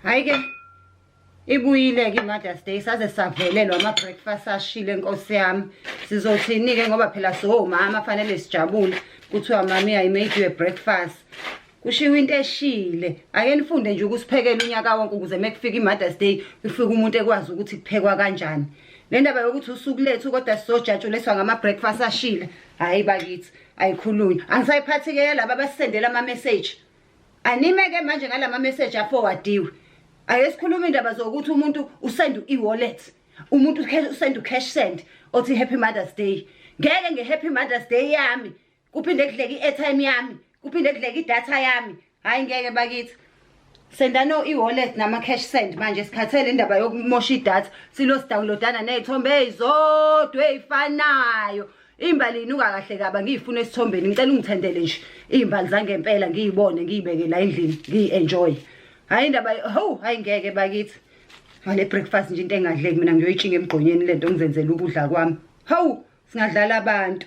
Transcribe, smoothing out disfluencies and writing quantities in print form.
Hhayi-ke ibuyile-ke i-Mother's Day, saze savelelwa ama-breakfast ashile, nkosi yami. Sizothini-ke ngoba phela siwomama, fanele sijabule. Kuthiwa, "Mami, I made you a breakfast." Kushiwo into eshile. Ake nifunde nje ukusiphekela unyaka wonke ukuze uma kufika i-Mother's Day, kufike umuntu ekwazi ukuthi kuphekwa kanjani. Le ndaba yokuthi usuku lethu kodwa sizojatshuliswa ngama-breakfast ashile, hhayi bakithi, ayikhulunywa. Angisayiphathi-ke laba abasisendela ama-message. Anime-ke manje ngalama message aforwardiwe. Ake sikhulume indaba zokuthi umuntu usenda u-e-wallet, umuntu usenda u-cash send othi "Happy Mother's Day". Ngeke nge-Happy Mother's Day yami kuphinde kudleke i-airtime yami, kuphinde kudleke idatha yami. Hhayi ngeke bakithi. Senda no e-wallet nama-cash send manje, sikhathele indaba yokumosha idatha silo sidownloadana ney'thombe ey'zodwa ey'fanayo. Iy'mbali yinuka kahle kaba ngiy'funa esithombeni. Ngicela ungithendele nje iy'mbali zangempela, ngiy'bone, ngiy'beke la endlini, ngiyi-enjoy. Hhayi indaba, hawu, hhayi ngeke bakithi. Ngale breakfast nje into engadleki, mina ngiyoyitshinga emgqonyeni lento, ngizenzele ukudla kwami. Hawu, singadlala abantu.